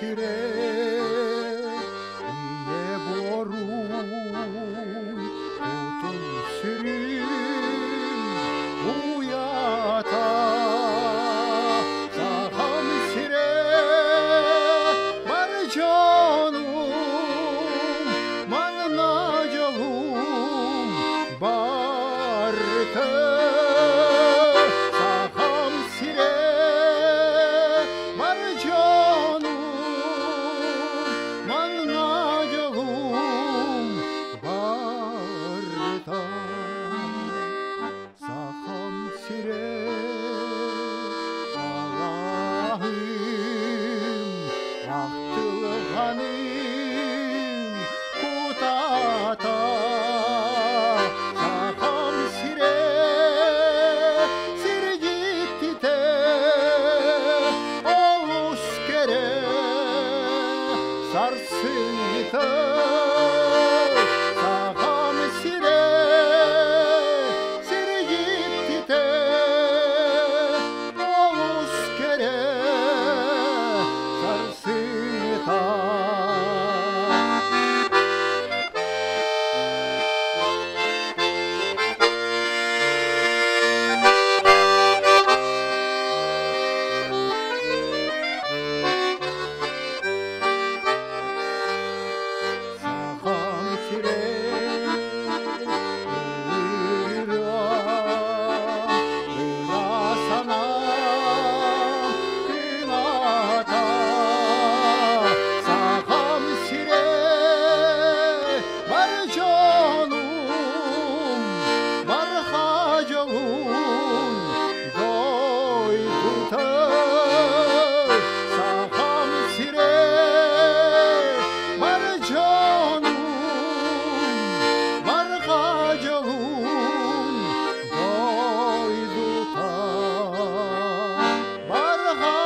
сирэ ийэ буорун кутун сүрүн уйата Сахам сирэ бар дьонум манна дьолум барыта Сахам сирэ бар дьонум манна дьолум барыта Сахам сирэ алааһым ахтылҕаным кутаата Сахам сирэ сирдьиттитэ олус кэрэ сарсыҥҥыта Сахам сирэ сирдьиттитэ олус кэрэ сарсыҥҥыта. Сахам сирэ ыра санаа кыната Сахам сирэ бар дьонум барха дьолум дойдута Сахам сирэ бар дьонум барха дьолум дойдута барха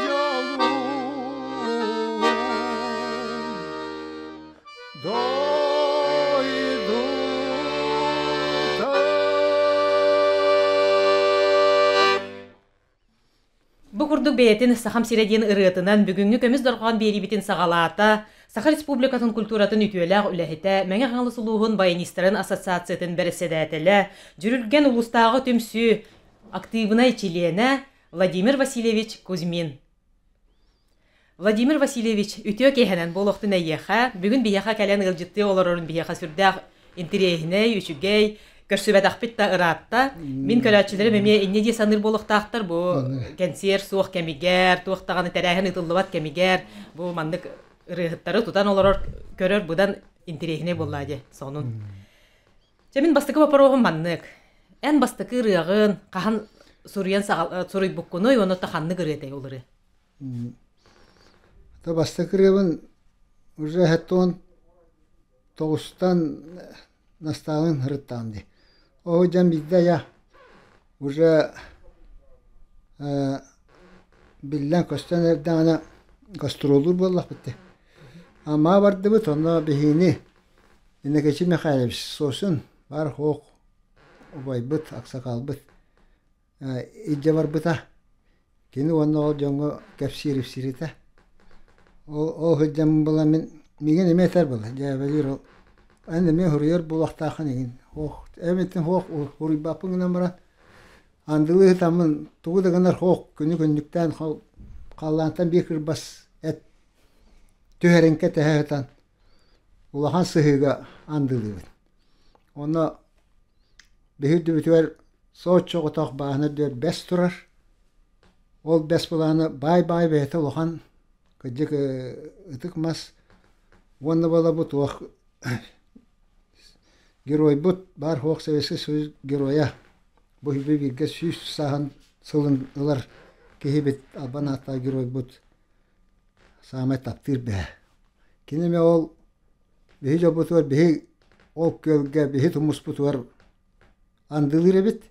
дьолум дойдута. Бу курдук бэйэтин Сахам сирэ диэн ырыатынан бүгүҥҥү көмүс дорҕоон биэриибитин саҕалаата Саха Республикатын культуратын үтүөлээх үлэһитэ, Мэҥэ Хаҥалас улууһун баянистарын ассоциациятын бэрэссэдээтэлэ, Дьүрүлгэн улуустааҕы түмсүү актыыбынай чилиэнэ Владимир Васильевич Кузьмин. Владимир Васильевич, үтүө киэһэнэн буолуохтун эйиэхэ. Бүгүн биһиэхэ кэлэн ыалдьыттыы олорорун биһиэхэ сүрдээх интириэһинэй, үчүгэй, көрсүбэтэхпит да ыраатта. Мин көрөөччүлэрим эмиэ инньэ дии саныыр буолуохтаахтар. Бу кэнсиэр суох кэмигэр, туох даҕаны тэрээһин ыытыллыбат кэмигэр бу маннык ырыаһыттары тутан олорор, көрөр быдан интириэһинэй буоллаа дии сонун. Дьэ мин бастакы боппуруоһум маннык. Эн бастакы ырыаҕын хаһан суруйан суруйбуккунуй уонна ханнык ырыа этэй ол ырыа? То бастакы ырыабын уже хэттон тоҕустан настаалын ырыттаҕым дии. Ол дьон биирдэ я уже биллэн көстөн эрдэҕинэ гастроллуур буоллахпыт дии. Аммаҕа бардыбыт, онно биһигини Иннокентий Михайлович Сосин баар суох убайбыт, аксакалбыт илдьэ барбыта. Кини уонна ол дьоҥҥо кэпсиир ипсииритэ. Ол ол сылдьан буолан мин миигин эмиэ этэр буолла дьээбэлиир ол эн эмиэ суруйар буолуохтааххын игин ох эбэтин суох суруйбаппын гынан баран андылыы сытаммын тугу да гынар суох күнү күннүктээн халлаантан биир кырбас эт түһэрин кэтэһэ сытан улахан сыһыыга андылыыбын. Онно биһи үрдүбүтүгэр соччоҕотох бааһына үрдүгэр бэс турар. Ол бэс былаана баай-баай бэйэтэ улахан кырдьык ытык мас уонна буола бу туох геройбут баар суох Советский Союз геройа бу бииргэ 100 сааһын сылын ылар киһибит албан ааттаах геройбут саамай таптыыр бэһэ. Кини эмэ ол биһи дьолбутугар биһи ол күөлгэ биһи тумуспутугар андылыыр эбит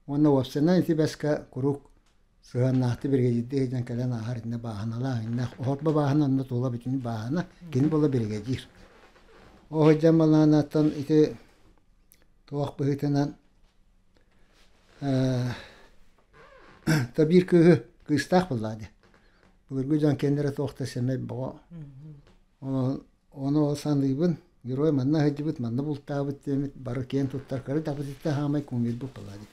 уонна уопсайынан ити бэскэ куруук сыһыаннаахтык биригэдьиирдии сылдьан кэлэн ааһар иннэ бааһыналаах иннэ оһорбо бааһына онно туола бүтүн бааһына кини буола биригэдьиир. Ол сылдьан балаанаттан ити туох быһыытынан та биир кыыһы кыыстаах буоллаа дии. Былыргы дьон кэннэрэ туох да сэмэй боҕо. Ону ол саныыбын, герой манна сылдьыбыт, манна бултаабыт диэммит бары киэн туттар кыры дапытытта хаамай куҥуйбут буолла дии.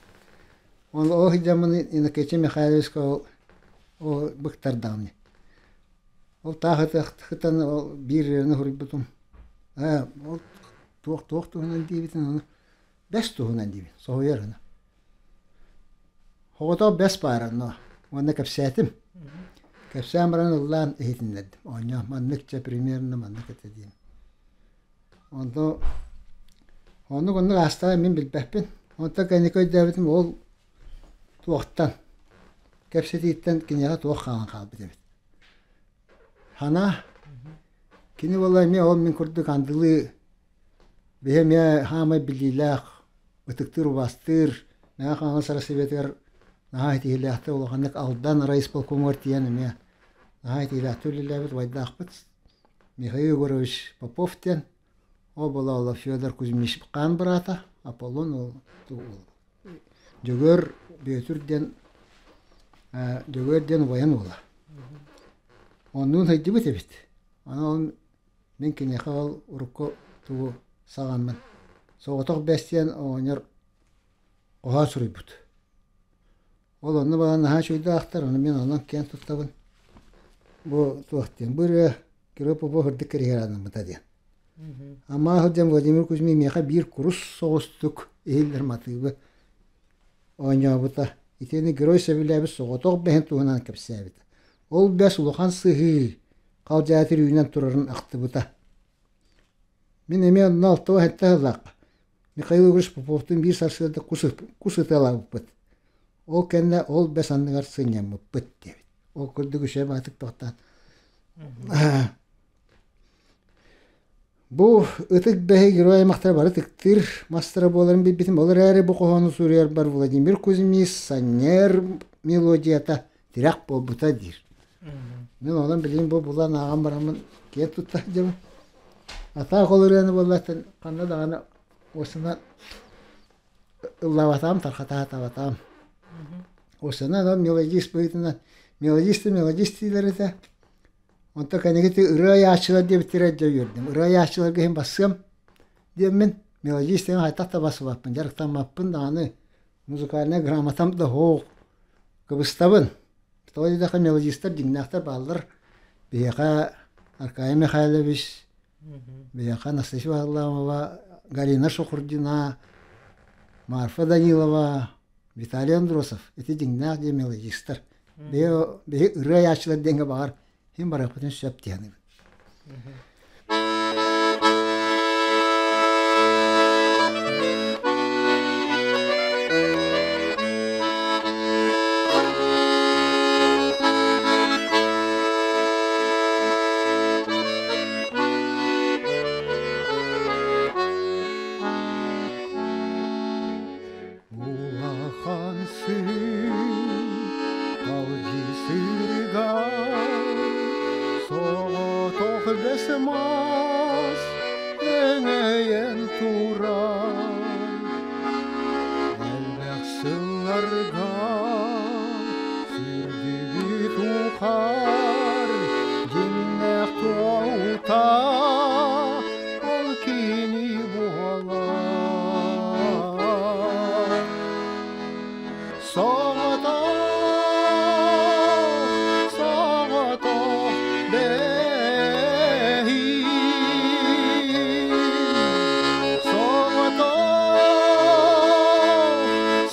Ол ол сылдьаммын Иннокентий Михайловичка ол ол быктардаҕым Ол таах ытыахтан ол биир ырыаны суруйбутум. Ээ, ол туох-туох туһунан диэбитин ону бэс туһунан диибин, соһуйар гына. Оҕотох бэс баара онно уонна кэпсээтим. Кэпсээн баран ыллаан иһитиннэрдим. Оонньоо маннык чэ примерно маннык этэ диэн. Онто оннук-оннук аастаҕа мин билбэппин. Онтон кэнники өйдөөбүтүм ол туохтан кэпсэтииттэн киниэхэ туох хаалан хаалбыт эбит. Хана кини буолла эмиэ ол мин курдук андылыы биһи эмиэ хаамай билиилээх ытыктыыр убаастыыр Мэҥэ Хаҥалас Арассыыйатыгар наһаа ситиһиилээхтик улаханнык Алдан райисполкомугар тиийэн эмиэ наһаа ситиһиилээхтик үлэлээбит убайдаахпыт Михаил Егорович Попов диэн ол буола Федор Кузьмич хаан быраата Аполлон ол Дьөгүөр Бүөтүр диэн Дьөгүөр диэн убайын уола. Оннуун сылдьыбыт эбит. Аны ол мин киниэхэ ол урукку тугу саҕаммын соҕотох бэс диэн оҕонньор хоһоон суруйбут. Ол онно баран наһаа үчүгэйдик ону мин онон киэн туттабын. Бу туох диэн, бу ырыа Кирилл Попов үрдүк кэриһэр анаммыта диэн. Амма сылдьан Владимир Кузьмин миэхэ биир курус соҕустук иһиллэр матыыбы оонньообута. Итини герой сөбүлээбит соҕотох бэһин туһунан кэпсээбитэ. Ол бэс улахан сыһыы, халдьаатыр үүнэн турарын ахтыбыта. Мин эмиэ онно 67 сыллаахха Михаил Егорович Поповтуун биир сарсыарда кус ытыалаабыппыт. Ол кэннэ ол бэс анныгар сынньаммыппыт диэбит. Ол курдук үчүгэй баҕатык тохтоон. Бу ытык бэһи герой аймахтара бары ытыктыыр мастара буоларын билбитим. Ол эрээри бу хоһоону суруйарбар Владимир Кузьмич Санньыар мелодията тирэх буолбута диир. Мин онон билигин бу булан ааҕан бараммын киэн тутта сылдьабын. Атаах ол ырыаны буоллааттан ханна даҕаны уосунан ыллаабатаҕым, тархатаатабатаҕым. Уосунан ол мелодист быһыытынан мелодист мелодист дииллэр этэ. Онтон кэнники ырыа айааччылар диэбиттэрэ дьэ үөрдүм. Ырыа айааччыларга иһин бассыам диэммин мелодист диэн хайдах да бассыбаппын, дьарыктаммаппын даҕаны музыкальнай грамотам да суох кыбыстабын. Тоҕо диэтэххэ мелодистар дьиҥнээхтэр бааллар. Биһиэхэ Аркадий Михайлович, биһиэхэ Анастасия Варламова, Галина Шухурдина, Марфа Данилова, Виталий Андросов ити дьиҥнээх диэн мелодистар. Биһи ырыа айааччылар диэҥҥэ баҕар син барыахпытын сөп диэн. Улахан сыыр халдьы сыырыгар соҕотох бэс мас эҥэйэн турар элбэх сылларга сүрдүбүт ухар дьиҥнээх туоута ол кини буолар Соҕотох, соҕотох бэһин, соҕотох,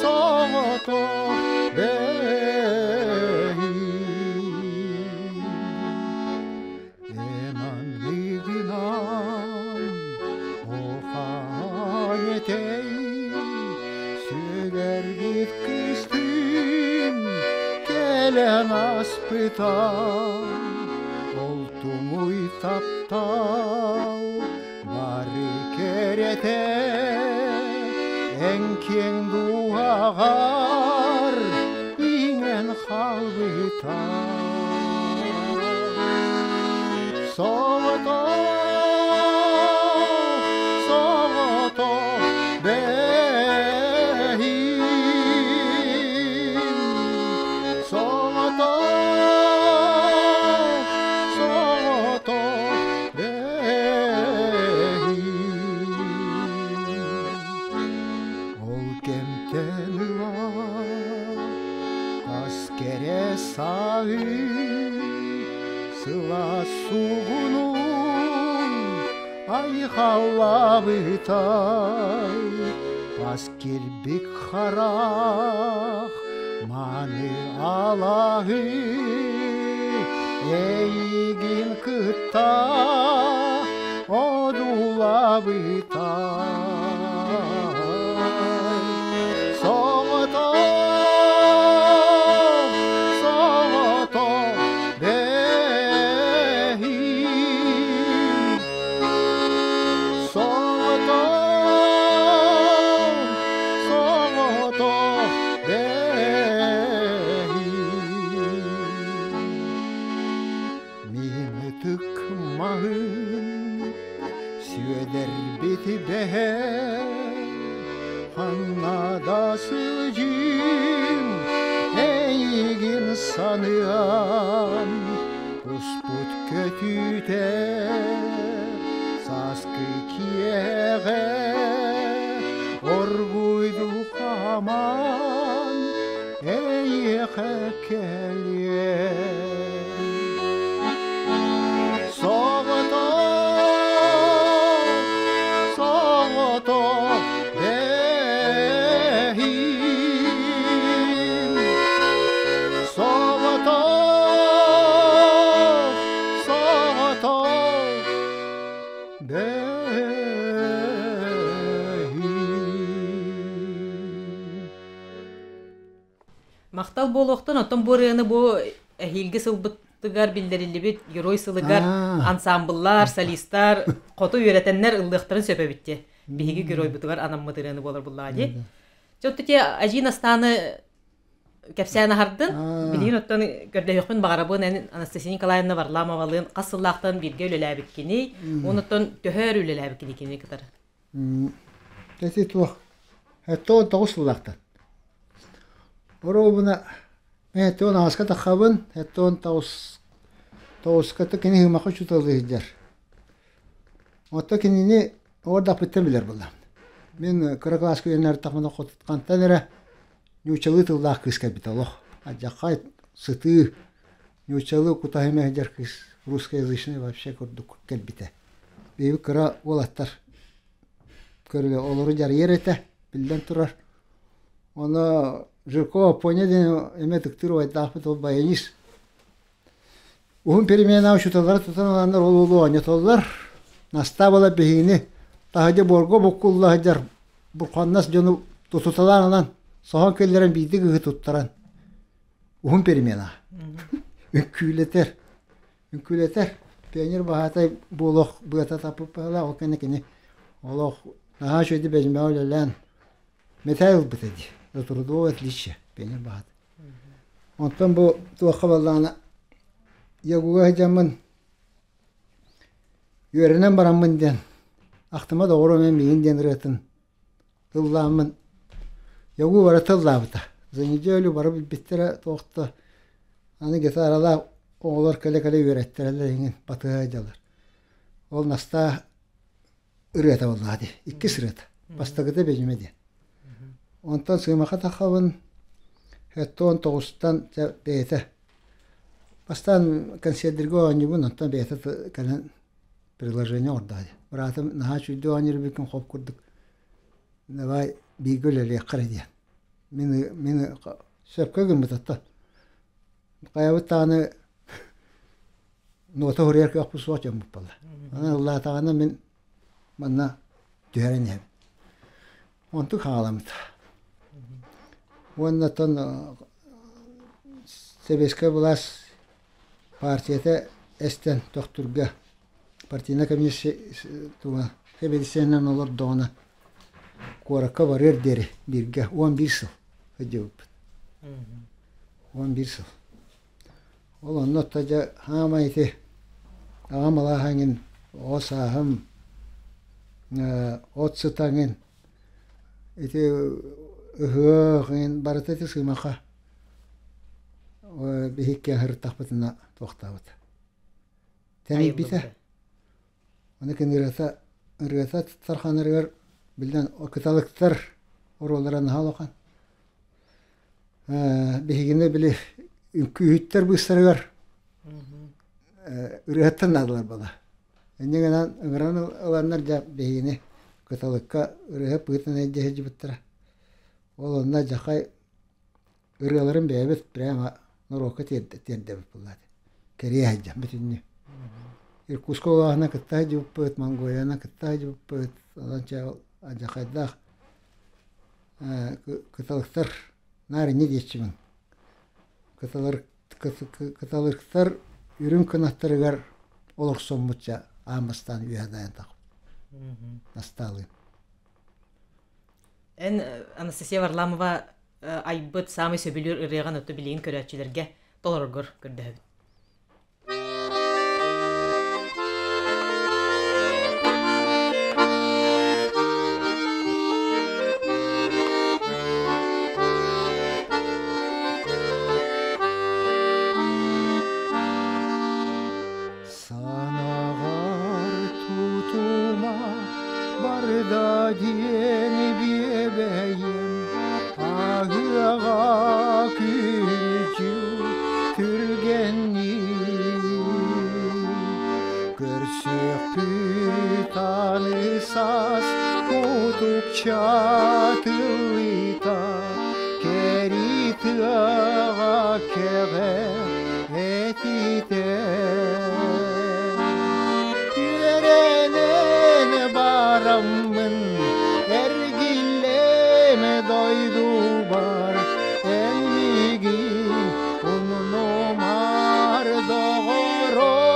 соҕотох бэһин. Эманныгынан ухаан этэй, сүгэрбит кыстыым кэлэн аспыта. Ол туҥуй таптал бары кэрэтэ, эн киэҥ дууһаҕар иҥэн хаалбыта. Соҕотох, соҕотох бэһин, соҕотох, саҕы сылаас суугунун айхаллаабытай Бас килбик харах маны алаһы эйигин кытта одуулабытай Соҕотох, соҕотох бэһин Соҕотох, соҕотох бэһин Мин ытык маһым Сүөдэрбит бэһэ ханна да сылдьыым эйигин саныам куспут көтүүтэ сааскы киэһэҕэ оргуйду хааман эйиэхэ кэлиэм Соҕотох, соҕотох бэһин Соҕотох, соҕотох бэһин Махтал буолуохтун, оттон бу ырыаны бу эһиилги сылбытыгар биллэриллибит Герой сылыгар ансамбллар, солистар хоту үөрэтэннэр ыллыахтарын сөп эбит дии. Биһиги геройбутугар анаммыт ырыаны буолар буллаҕа дии. Дьэ, оттон Ажин Астаны кэпсээн аһардын. Билигин оттон көрдөһүөхпүн баҕарабын эн Анастасия Николаевна Варламовалыын хас сыллаахтан бииргэ үлэлээбиккиний, онуттан төһө өр үлэлээбиккиний кини кытары? Эти туох 79 сыллаахтан. Оруобуна мен 78-ка таххабын, 79-тоҕуска кини ыһымахха учууталлыы сылдьар. Оттон кинини оҕордохпуттан билэр буоллаҕым. Мин кыра кылааска үөрэнэртэхпинэ хантан эрэ нууччалыы тыллаах кыыс кэлбитэ олох. Алдьархай сытыы нууччалыы кутаһыма сылдьар кыыс русскоязычный вообще курдук кэлбитэ. Биһиги кыра уолаттар көрүлэ олору дьарыйар этэ, биллэн турар. Ону Жиркова Поня диэн эмиэ ытыктыыр убайдаахпыт ол баянист. Уһун переменаҕа учууталлары тутан ыланнар ол уолу оонньотоллор. Настаабала биһигини таһырдьа буорга буккулла сылдьар бурханнас дьону тутуталаан ылан соһон киллэрэн биирдик ыһы туттаран уһун перемена. Үҥкүүлэтэр. Үҥкүүлэтэр. Пионер баһаатай буолуох быата таппыт ол кэннэ кини олох наһаа үчүгэйдик бэдьимэҕэ үлэлээн мэтээл ылбыта дии. За трудовое отличие пионер баһаатай. Онтон бу туохха буоллаҕына ягуга сылдьаммын үөрэнэн бараммын диэн ахтыма доҕорум эн миигин диэн ырыатын Тыллааммын Ягу бары тыллаабыта. За неделю бары билбиттэрэ туох да аны гитаралаах оҕолор кэлэ-кэлэ үөрэттэрэллэр иҥин батыһа сылдьаллар. Ол Настаа ырыата буоллаҕа дии, иккис ырыата. Бастакыта Бэдьимэ диэн. Онтон Сыымаха таххабын 79-тан бэйэтэ бастаан концердиргэ оонньуубун, онтон бэйэтэ кэлэн предложение оҥордо дии. Быраатым наһаа үчүгэйдик оонньуур эбиккин хоп курдук давай бииргэ үлэлиэххэ эрэ диэн. Мин мин сөпкө гыммыт хайабыт даҕаны нота суруйар кыахпыт суох дьоммут буолла. Онон ыллаатаҕына мин манна түһэрэн иһэбин. Онтук хаҕаламмыт. Уонна оттон сэбиэскэй былаас партията эстэн Төхтүргэ партийнай комиссия туга сэбиэдиссэйинэн олордоҕуна куоракка барыар диэри бииргэ 11 сыл сылдьыбыппыт. 11 сыл. Ол онно дьэ хаамай ити аҕам алааһаҥын оҕо сааһым от сытаҥын ити ыһыах барыта ити сыымаха биһикки аһыртахпытына туохтаабыт. Тэнийбитэ. Аны ырыата ырыата тарханарыгар биллэн кыталыктар оруоллара наһаа улахан. Биһигини били Үҥкүүһүттэр быыстарыгар ырыаһыттан наадалар буолла. Инньэ гынан ыҥыран ыланнар дьэ биһигини Кыталыкка ырыаһыт быһыытынан илдьэ сылдьыбыттара. Ол онно дьахай ырыаларын бэйэбит прямо норуокка тиэрдэбит буоллаат. Кэрийэ сылдьан бүтүннүү. Иркутскай улааһынан кытта сылдьыбыппыт, Монголиянан кытта сылдьыбыппыт. Онон чэ алдьархайдаах кыталыктар наар инньэ диэччибин. Кыталыктар үрүҥ кынаттарыгар олорсоммут аан бастаан үөһэ дайан настаалыын. Эн Анастасия Варламова айбыт саамай сөбүлүүр ырыаҕын оту билигин көрөөччүлэргэ толороргор көрдөһөбүт. Санаҕар тутума барда диэн биэбэйим аһыаҕа күн-дьыл түргэнник көрсүөхпүт аны саас кутукча тылыта кэрии тыаҕа кэҕэ этитэ Үөрэнэн бараммын эргиллэме дойдубар эн миигин умнумар доҕорум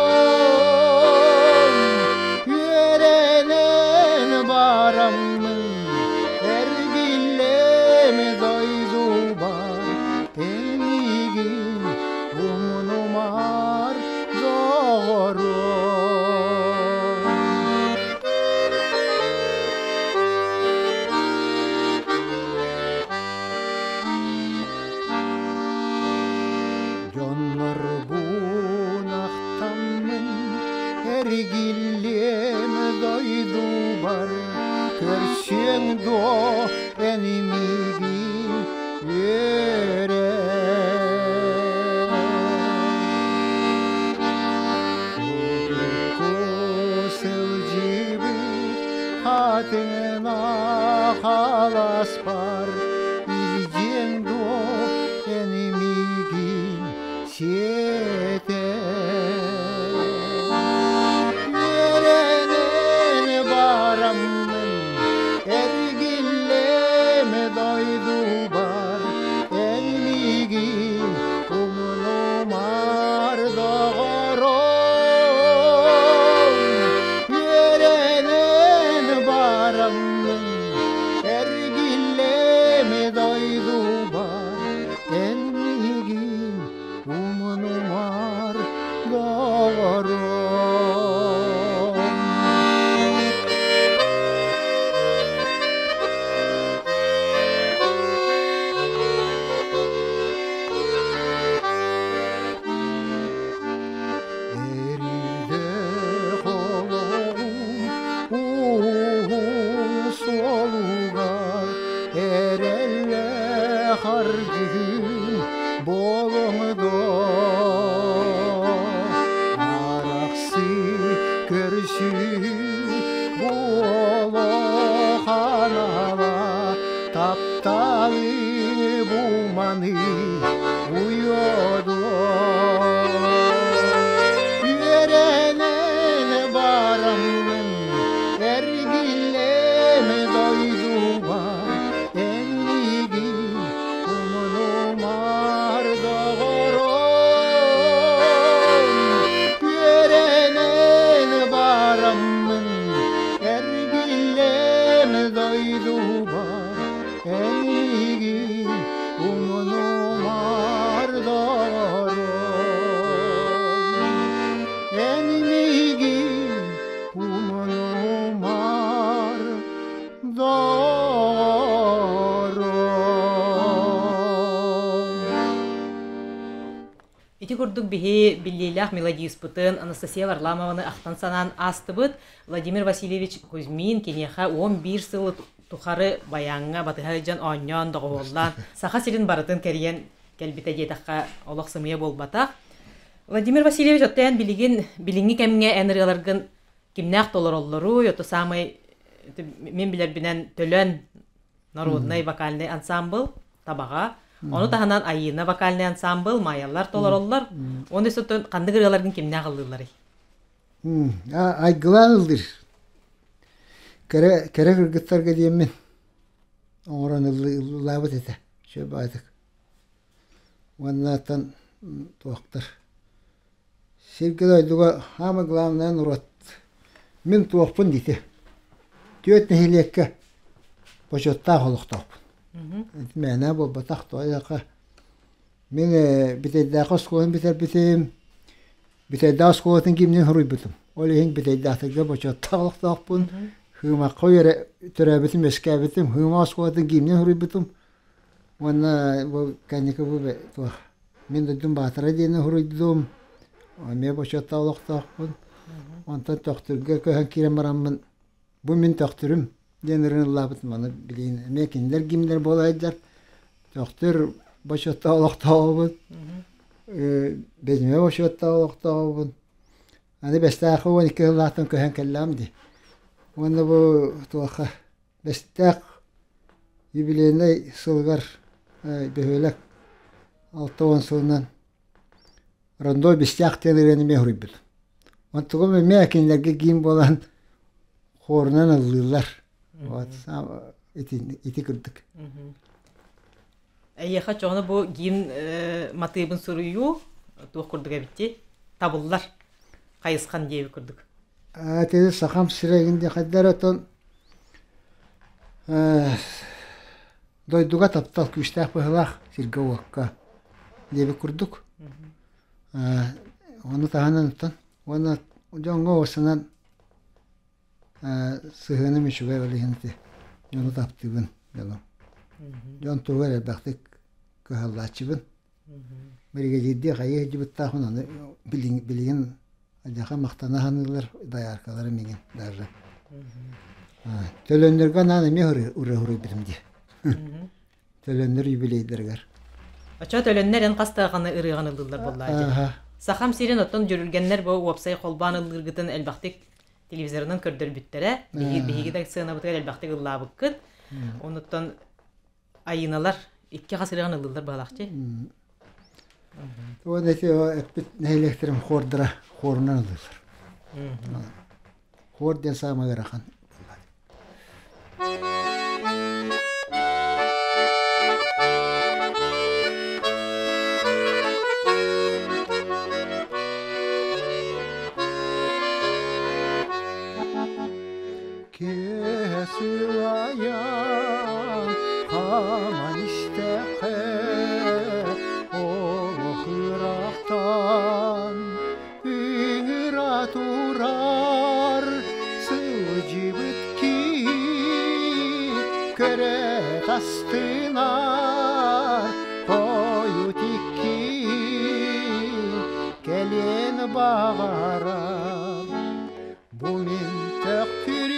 Үөрэнэн бараммын эргиллэме дойдубар эн миигин умнумар доҕорум. Дьоннорбун ахтаммын эргиллиэм дойдубар көрсүөҥ дуо эн миигин үөрэ Сылдьыбыт хатыҥына халаспар илдьиэҥ дуо эн миигин сиэтэ Үөрэнэн бараммын эргиллэме дойдубар эн миигин умнумар доҕорум Үөрэнэн бараммын эргиллэме дойдубар эн миигин умнумар доҕорум. Эрилдэх олоҕум уһун суолугар эрэллээх аргыһым буолуҥ Арахсыы көрсүү буолуох анала тапталы буманы уйодуо Үөрэнэн бараммын эргиллэм дойдубар эн миигин умнумар доҕорум Үөрэнэн бараммын эргиллэм дойдубар эн миигин умнумар доҕорум Эн миигин умнумар доҕорум. Ити курдук биһи биллиилээх мелодиспытын Анастасия Варламованы ахтан-санаан аастыбыт. Владимир Васильевич Кузьмин киниэхэ 11 сыл тухары баяҥҥа батыһа сылдьан оонньоон, доҕуһуоллаан, Саха сирин барытын кэрийэн кэлбитэ диэтэххэ олох сымыйа буолбатах. Владимир Васильевич, оттон эн билигин билиҥҥи кэмҥэ эн ырыаларгын кимнээх толороллоруй? Ото саамай мин билэрбинэн Төлөн народнай вокальный ансамбл Табаҕа. Ону таһынан Айыына вокальный ансамбл Майалар толороллор. Оны өссө ханнык ырыаларгын кимнээх ыллыылларый? Айгылаан ыллыыр. Кэрэ кэрэ кыргыттарга диэммин оҥорон ыллаабыт этэ. Сөп Уоннааттан туохтар сиргэ дойдуга самое главное норуот мин туохпун дии түөрт нэһилиэккэ бочуоттаах олохтоохпун. Мээнэ буолбатах тоҕо мин Бүтэйдээххэ оскуоланы бүтэрбитим, Бүтэйдээх оскуолатын гимнин суруйбутум. Ол иһин Бүтэйдээхтэргэ бочуоттаах олохтоохпун. Хыымахха төрөөбүтүм, үөскээбитим. Хыыма оскуолатын гимнин суруйбутум. Уонна бу кэнники бу туох мин дойдум Баатара диэни суруйдум. Эмиэ бочуоттаах олохтоохпун. Онтон Төхтүргэ көһөн киирэн бараммын бу мин Төхтүрүм диэн ырыҥалаабытым. Аны билигин эмиэ кинилэр гимнэр буола сылдьар. Төхтүр бочуоттаах олохтооҕубун. Бэдьимэ бочуоттаах олохтооҕубун. Аны Бэстээххэ 12 сыллаахтан көһөн кэллэҕим дии. Уонна бу туохха Бэстээх юбилейнай сылыгар бөһүөлэк 60 сылынан Рондой Бэстээх диэн ырыаны эмиэ суруйбут. Онтугум эмиэ кинилэргэ гимн буолан хуорунан ыллыыллар. Вот ити, ити курдук. Эйиэхэ чоҕуна бу гимн матыыбын суруйуу туох курдук эбитти? Табыллар хайысхан диэби курдук. Ити сахам сирэгин диэхэддэр отон дойдуга таптал күүстээх быһылаах сиргэ-уокка диэбит курдук. Ону таһынан оттон уонна дьоҥҥо уосанан сыһыаным үчүгэй ол иһин ити дьону таптыыбын дьону. Дьон туһугар элбэхтик кыһаллааччыбын. Биригэдьиирдии хайыы сылдьыбыттаахпын аны билигин адьаха махтана саныыллар дояркаларым миҥин даже. Төлөннөргө анаан эмиэ ырыа суруйбутум дии. Төлөннөр юбилейдарыгар. Оччо төлөннөр эн хас даҕаны ырыаҕын ыллыыллар буоллаа дии. Сахам сирин оттон дьүрүлгэннэр бу уопсай холбоон ыллыыргытын элбэхтик телевизорынан көрдөрбүттэрэ. Биһиги да сыанабытыгар элбэхтик ыллаабыккыт. Онуттан Айыыналар икки хас ырыаҕын ыллыыллар баалаахчы. Уонна ити эппит нэһилиэктэрим хуордара хуорунан ыллыыллар. Хуор диэн саамай ыарахан. Киэһэ сылайан хааман истэххэ олох ыраахтан ыҥыра турар сылдьыбыт киһи көрө тастынар хойут икки кэлиэн баҕарар. Бу мин төхтүрүм,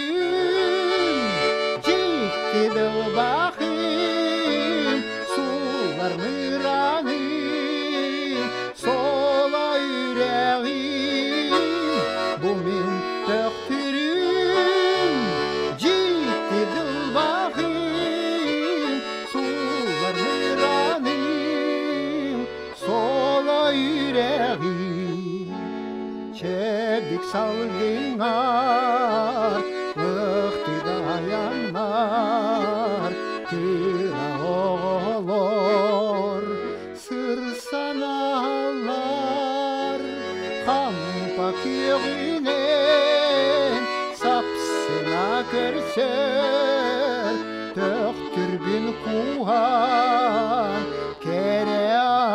дьикти дылбахым, суулар мыраным, соло үрэҕим. Бу мин төхтүрүм, дьикти дылбахым, суулар мыраным, соло үрэҕим. Чэбдик салгыҥар ыхтыдаяннар кыра оҕолор сырсаналлар хампа күөҕүнэн сапсына көрсөр төхтүрбүн кууһан кэрэ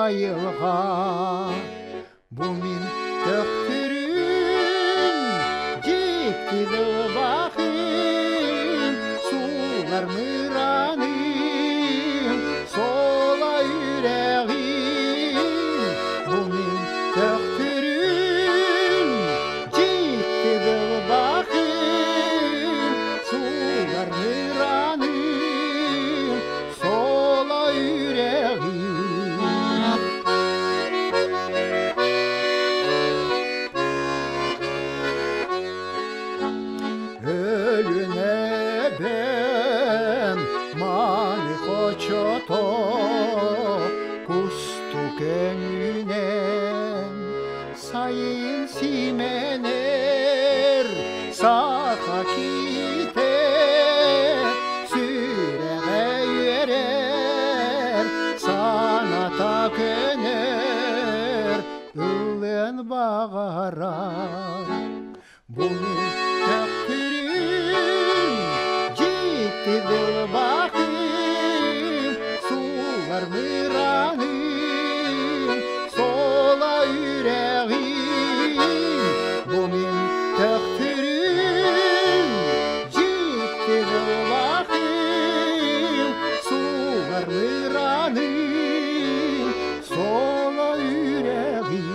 айылҕа. Бу мин төхтүрүм, дьикти дылбахым, суулар мыраным, суола үрэҕим. Бу мин төхтүрүм, дьикти дылбахым, суулар мыраным, суола үрэҕим. Сайын симэнэр саха киһитэ сүрэҕэ үөрэр, саната көнөр, ыллыан баҕарар. Бу мин дьикти дылбахым, суулар мыраным, суола үрэҕим. Бу мин төхтүрүм, дьикти дылбахым, суулар мыраным, суола үрэҕим.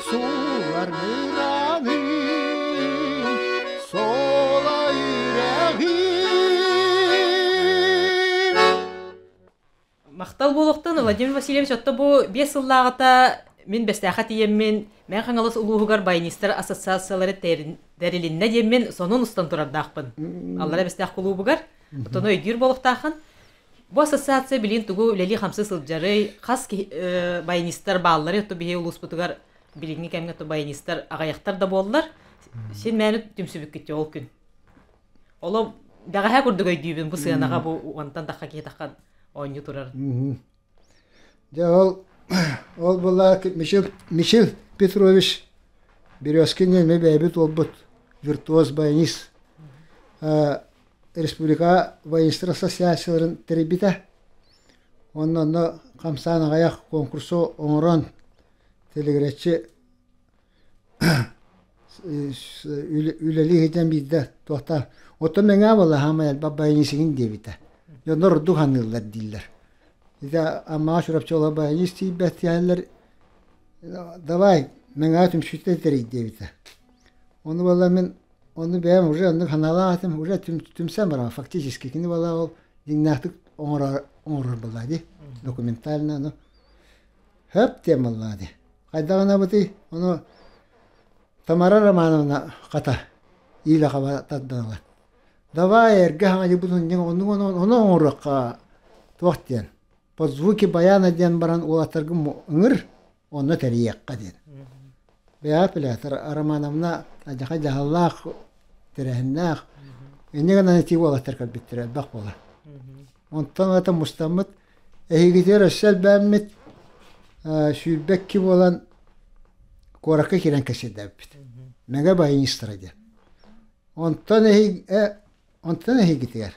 Суулар мыраным, суола үрэҕим. Махтал буолуохтун, Владимир Васильевич, отто бу 5 сыллааҕыта мин Бэстээхэ тиийэммин, Мэҥэ Хаҥалас улууһугар баянистар ассоциациялары тэрилиннэ диэммин сонун устан турардаахпын. Аллара Бэстээх кулуубугар. Оттон өйдүүр буолуохтааххын. Бу ассоциация билин тугу үлэлии-хамсыы сылдьарый, хас баянистар баалларый, отто биһи улууспутугар билиҥҥи кэмҥэ то баянистар аҕыйахтар да буоллар, син мээнэ түмсүбүккүт ол күн. Оло бэҕэһээ курдук өйдүүбүн бу сыанаҕа бу уонтан тахха киһи таххан оонньуу турар. Дьэ ол ол была Мичил Мичил Петрович Березкин диэн бэйэбит уолбут виртуоз баянист республика воинстар ассоциацияларын тэрийбитэ. Уонна онно хамсаан аҕыйах конкурсу оҥорон тэлигирэччи үлэлии сылдьан биирдэ туохтаах оттон мэҥэ буолла хаамай элбэх баянисигин диэбитэ. Дьоннор ордук саныыллар дииллэр. Ити Аммаҕа Чурапчы ола баянист тиийбэт диэһэллэр давай мэҥэҕэ түмсүүтэ тэрий диэбитэ. Ону буолла мин Ону бэйэм уже оннук санаалаах этим, уже түмсэн баран фактически кини буолла ол дьиҥнээхтик оҥорор оҥорор буолла дии документально ону хөп диэн буолла дии. Хайдах гынабытый ону Тамара Романовна хата иилэ хаба тардан ылар. Давай эргэ хаҥадьыбыт оннук ону оҥоруохха туох диэн под звуки баяна диэн баран уолаттаргын ыҥыр онно тэрийиэххэ диэн. Бэйэҕэ Петр Романовна адьаха дьаһаллаах, тэрээһиннээх, инньэ гынан ити уолаттар кэлбиттэрэ элбэх буолар. Онтон ата мустаммыт, эһигитигэр өссө элбээммит, 22 буолан куоракка киирэн кэсирдээбиппит. Мэҥэ баянистара диэн. Онтон эһиги онтон эһигитигэр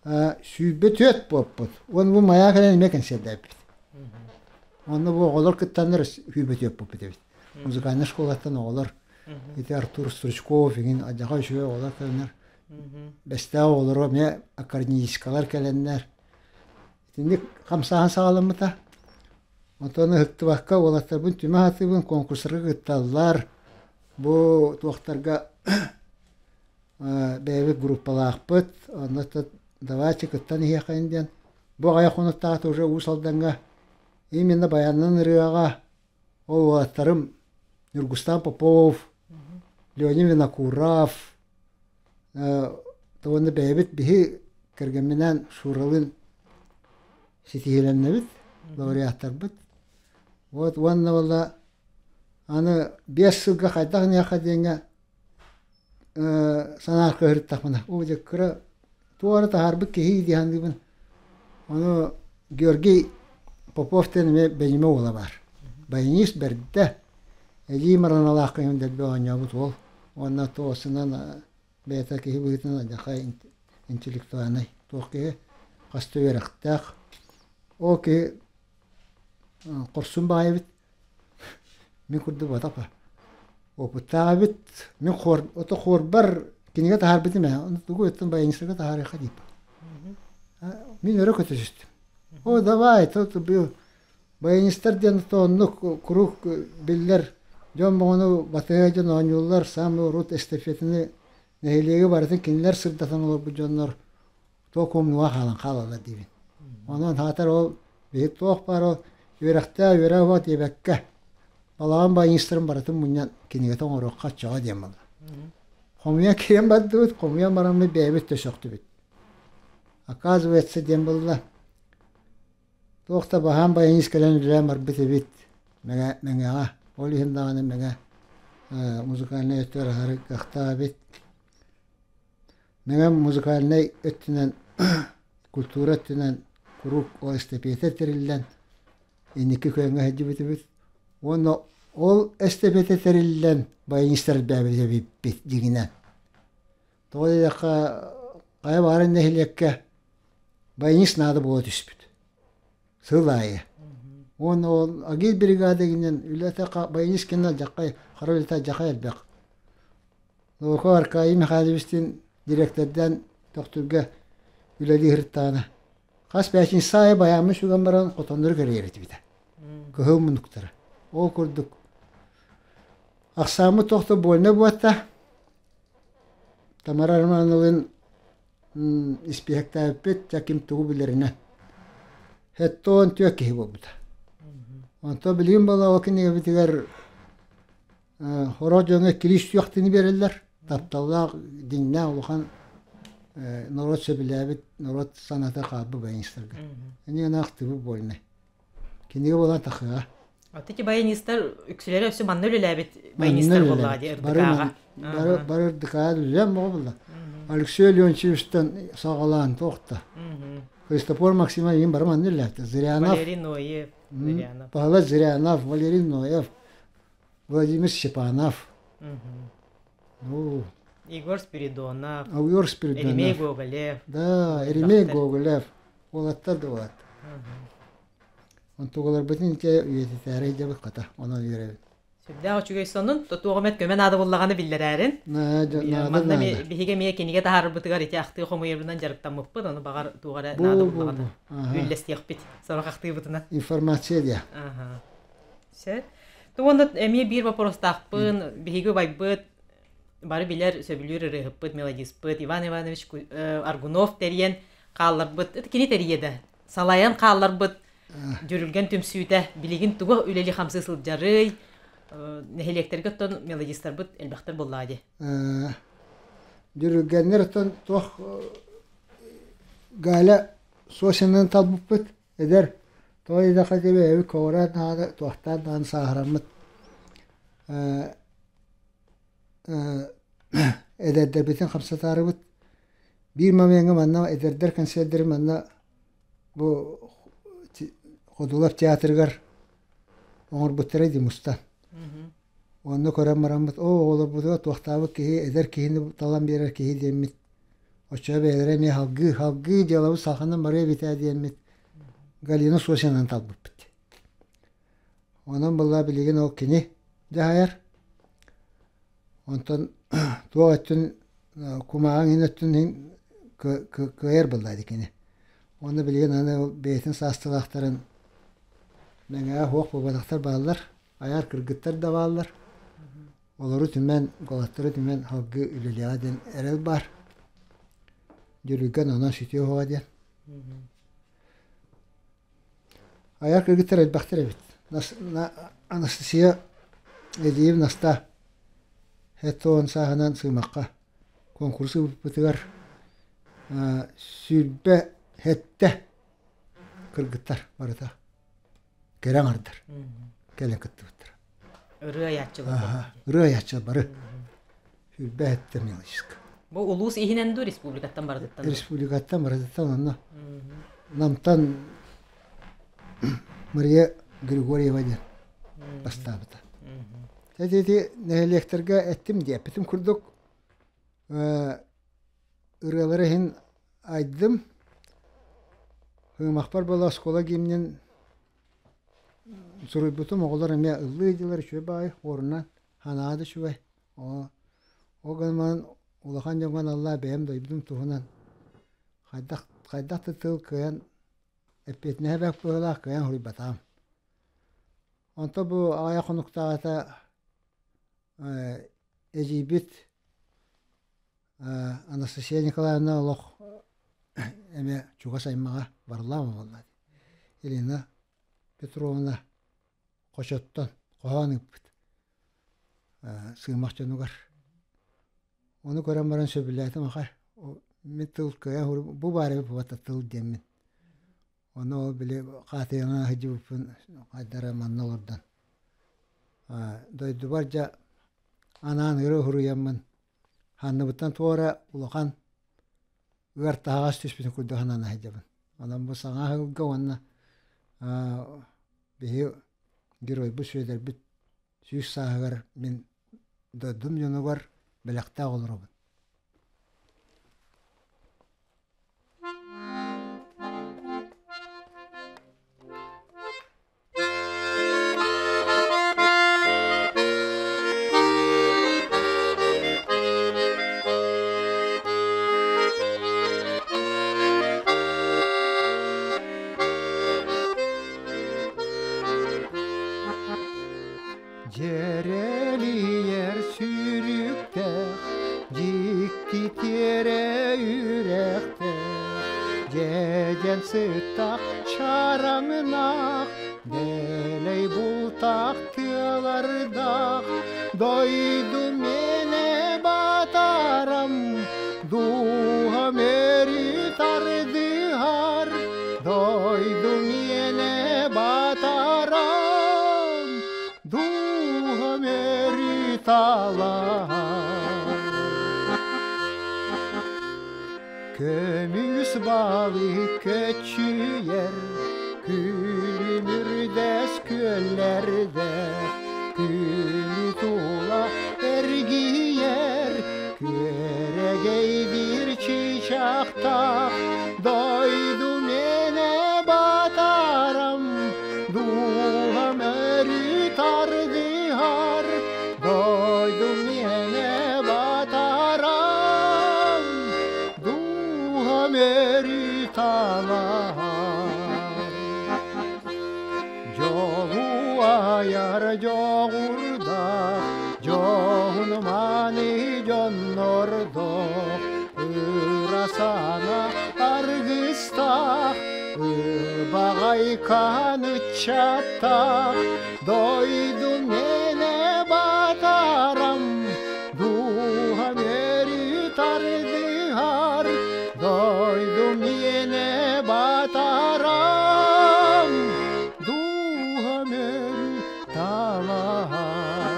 24 буолпут. Уонна бу Майаа кэлэн эмиэ кэнсиэрдээбиппит. Онно бу оҕолор кыттаннар 24 буолбут эбит. Музыкальнай школаттан оҕолор ити Артур Стручков игин адьаха үчүгэй оҕолор кэлэннэр бэстээх оҕолоро эмиэ аккордеонисткалар кэлэннэр итинник хамсааһын саҕаламмыта. Онтон ыһыктыбакка уолаттарбын түмэ сатыыбын, конкурстарга кытталлар. Бу туохтарга бэйэбит группалаахпыт, онно давайте кыттан иһиэххэйин диэн. Бу аҕыйах хонуктаахта уже Уус Алдаҥҥа именно баянынан ырыаҕа ол уолаттарым Ньургустан Попов, Леня Винокуров, уонна бэйэбит биһи кэргэмминээн Шуралыын ситиһиилэннэбит, лауреаттарбыт. Вот уонна буолла аны 5 сылга хайдах иниэххэ диэҥҥэ санаа кыһырыттахпына оо дьэ кыра туора таһаарбыт киһи дии саныыбын ону Георгий Попов диэн эмиэ бэйимэ уола баар баянист бэрдэ эдьиий Мараналаах кыһын дэлби оонньообут уол уонна туосунан бэйэтэ киһи быһыытынан алдьархай интеллектуальнай туох киһи хас да үөрэхтээх ол киһи хорсун баҕайы эбит Мин курдук батапа. Опыттаах эбит. Мин хор, ото хорбар кинигэ таһаарбытым ээ. Ону тугу өттүн баянистарга таһаарыахха дип. Мин өрө көтөсүстүм. О, давай, то был баянистар диэн то оннук куруук биллэр дьон моҕону батыһа дьон оонньууллар самый урут эстафетаны нэһилиэги барытын кинилэр сырдатан олорбут дьоннор туох умнуга хаалан хаалаллар диибин. Онон саатар ол биһи туох баар ол үөрэхтээх үөрэх уот диэбэккэ балаҕан баянистарын барытын мунньан кинигэтэ оҥоруохха оччоҕо диэн буолла. Хомуйан киирэн бардыбыт, хомуйан бараммыт бэйэбит да сөхтүбүт. Оказывается диэн буолла, туох да баһаам баянист кэлэн үлэлээн барбыт эбит. Мэҥэ Мэҥэҕэ. Ол иһин даҕаны Мэҥэ музыкальнай өттүгэр аһары кыахтаах эбит. Мэҥэ музыкальнай өттүнэн культура өттүнэн куруук ол эстэпиэтэ тэриллэн инники күөҥҥэ сылдьыбытыбыт. Уонна ол эстэпиэтэ тэриллэн баянистар элбээбит эбиппит дьиҥинэн. Тоҕо диэтэххэ, хайа баҕарар нэһилиэккэ баянист наада буола түспүт. Сыл аайы. Уонна ол агит бригада игинэн үлэтэ баянист кэннэ алдьархай, хара үлэтэ алдьархай элбэх. Локо Аркадий Михайловичтыын дириэктэрдээн Төхтүргэ үлэлии сырыттаҕына, хас бээчинсэ аайы байааммын сүгэн баран хотоннору кэрийэр этибитэ. Кыһыл муннуктара. Ол курдук ахсааммыт тохто больно буолта. Тамара Романовалыын испииһэктээбиппит, дьэ ким тугу билэринэн. 74 киһи буолбута. Онтон билигин буолла ол кинигэбитигэр Сорох дьоҥҥо кириис сүөхтүнү биэрэллэр. Тапталлаах, дьиҥнээх улахан норуот сөбүлээбит, норуот санаата хаалбыт баянистарга. Эниэ ахтыбыт больнай. Кинигэ буолан тахыа. Ити баянистар үксүлэрэ өссө манна үлэлээбит баянистар буоллаҕа дии РДК-ҕа. Бары бары РДК-ҕа үлэлээн боҕо буолла. Алексей Леонтьевичтан саҕалаан туохта. Христофор Максимов иин бары манна үлэлээбит. Зырянов. Валерий Ноев. Зырянов. Павел Зырянов, Валерий Ноев, Владимир Степанов. Ну, Егор Спиридонов. Егор Спиридонов. Еремей Гоголев. Да, Еремей Гоголев. Уолаттар да уолаттар. Онтугаларбытын ити үйэтитээри дьабыт хата, онон үөрэбит. Сүрдээх үчүгэй сонун, туох эмэт көмө наада буоллаҕына биллэрээрин. Наада, наада. Биһиги эмиэ кинигэ таһаарбытыгар ити ахтыы хомуйарбынан дьарыктаммыппыт, ону баҕар туох эрэ наада буоллаҕына үллэстиэхпит сорох ахтыыбытынан. Информация диэ. Сөп. Уонна эмиэ биир боппуруостаахпын, биһиги убайбыт, бары билэр, сөбүлүүр ырыаһыппыт, мелодиспыт Иван Иванович Аргунов тэрийэн хаалларбыт, кини тэрийэ да, салайан хаалларбыт Дьүрүлгэн түмсүүтэ билигин тугу үлэлии-хамсыы сылдьарый, нэһилиэктэргэ оттон мелодистарбыт элбэхтэр буоллаҕа дии. Дьүрүлгэннэр оттон туох Галя Сосинаны талбыппыт Эдэр, тоҕо диэтэххэ бэйэбит көҕүрээн даҕаны, туохтаан даҕаны сааһыраммыт эдэрдэрбитин хамсатаарыбыт. Биир момеҥҥа манна эдэрдэр концердэрин манна бу Ходулов театрыгар оҥорбуттара дии мустан. Онно көрөн бараммыт, оо, оҕолорбутугар туохтаабыт киһи, эдэр киһини талан биэрэр киһи диэммит, оччоҕо бэйэлэрэ эмиэ салгыы, салгыы дьыалабыт салҕанан барыа эбит ээ диэммит Галина Сосинаны талбыппыт. Онон буолла билигин ол кини дьаһайар. Онтон туох өттүн кумааҕыҥ иһин өттүн иһин кыайар буолла дии кини. Уонна билигин аны ол бэйэтин саастыылаахтарын Мэҥэҕэ суох буолбатахтар бааллар. Айар кыргыттар да бааллар. Олору түмэн, уолаттары түмэн салгыы үлэлиэҕэ диэн эрэл баар. Дьүрүлгэн онон сүтүө уһуга диэн. Айар кыргыттар элбэхтэр эбит. Анастасия эдьиийим Наста 70 сааһынан Сыымахха конкурс ыыппытыгар 27 кыргыттар барыта кэрэ аҥардар кэлэн кыттыбыттара. Ырыа айааччылар. Ырыа айааччылар бары. 27 мелодистка. Бу улуус иһинэн дуу республикаттан барытыттан? Республикаттан барытыттан онно Намтан Мария Григорьева диэн бастаабыта. Ити нэһилиэктэргэ эттим диэппитим курдук ырыалары иһин айдым. Ымахпар буола оскуола гимнин суруйбутум, оҕолор эмиэ ыллыы дьылар үчүгэй баҕайы хуорунан санаа да үчүгэй. Оо, ол гынан улахан дьоҥҥо аналлаах бэйэм дойдум туһунан хайдах хайдах да тыл кыайан эппиэтинэһэ бэрт быһыылаах кыайан суруйбатаҕым. Онтон бу аҕыйах хонуктааҕыта эдьиийбит Анастасия Николаевна олох эмиэ чугас аймаҕа Варлам буолла Ирина Петровна Хочоттон хоһоон ыыппыт Сыымах дьонугар. Ону көрөн баран сөбүлээтим аха. Мин тыл кыайан бу баар эбит буолбата тыл диэммин. Ону ол били хаатыйаҥа сылдьыбыппын хайдара манна олордон. Дойдубар дьэ анаан ырыа уһуруйаммын ханныбыттан туора улахан ыар таһаҕас түспүтүн курдук санаан сылдьабын. Онон бу саҥа сылга уонна биһи геройбут Сүөдэрбит 100 сааһыгар мин дойдум дьонугар бэлэхтээх олоробун. Дьэрэлийэр сүүрүктээх, дьикти тиэрэ үрэхтээх, дьэдьэн сыттах чараҥнаах, дэлэй бултаах тыалардаах, дойду миэнэ батарам, дууһам өрүү тардыһар, дойду миэнэ батарам, дууһам өрүү талаһар. Көмүс балык көччүйэр, күлүмүрдэс күөллэрдэ, күнү тула эргийэр, күөрэгэй чыычаахтаах, дойду миэнэ батарам, дууһам өрүү тардыһар, дойду миэнэ батарам, дууһам өрүү талаһар. Дьолу айар дьоҕурдаах, дьоһун мааны дьоннордоох, ыра сана аргыстаах, ылбаҕайкаан ыччаттаах, дойду миэнэ батарам, дууһам өрүү тардыһар, дойду миэнэ батарам, дууһам өрүү талаһар.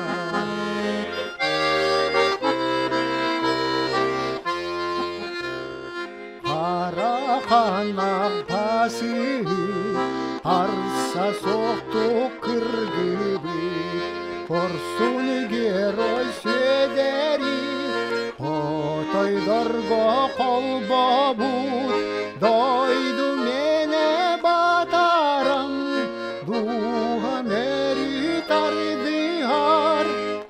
Хара басыы, арса соқту кыргыбы, Хорсун герой Сүөдэри, хотойдорго холбобут, дойду миэнэ батарам, дууһам өрүү тардыһар,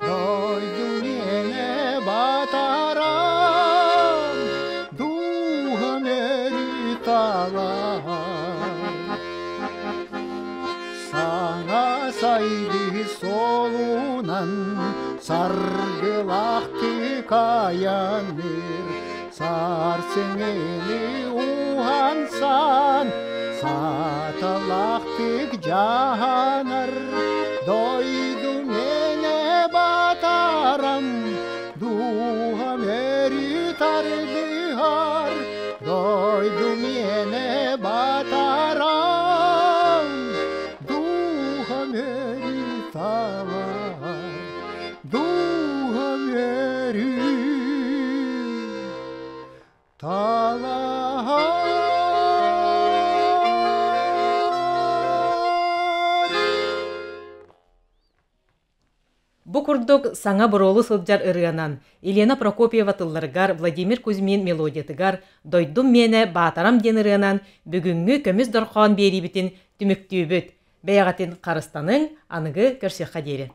дойду миэнэ батарам, дууһам өрүү талаһар. Саҥа сайдыы суолунан саргылаахтык айанныыр, сарсыҥҥыны уһансан, сааталаахтык дьаһанар, дойду миэнэ батарам, дууһам өрүү тардыһар, дойду миэнэ батарам, дууһам өрүү талаһар, дууһам өрүү талаһар. Бу курдук саҥа буруолу сылдьар ырыанан Елена Прокопьева тылларыгар Владимир Кузьмин мелодиятыгар «Дойдум миэнэ Баатарам» диэн ырыанан бүгүҥҥү көмүс дорхоон биэриибитин түмүктүүбүт. Бэйэҕитин харыстаныҥ, аныгы көрсүөххэ диэри.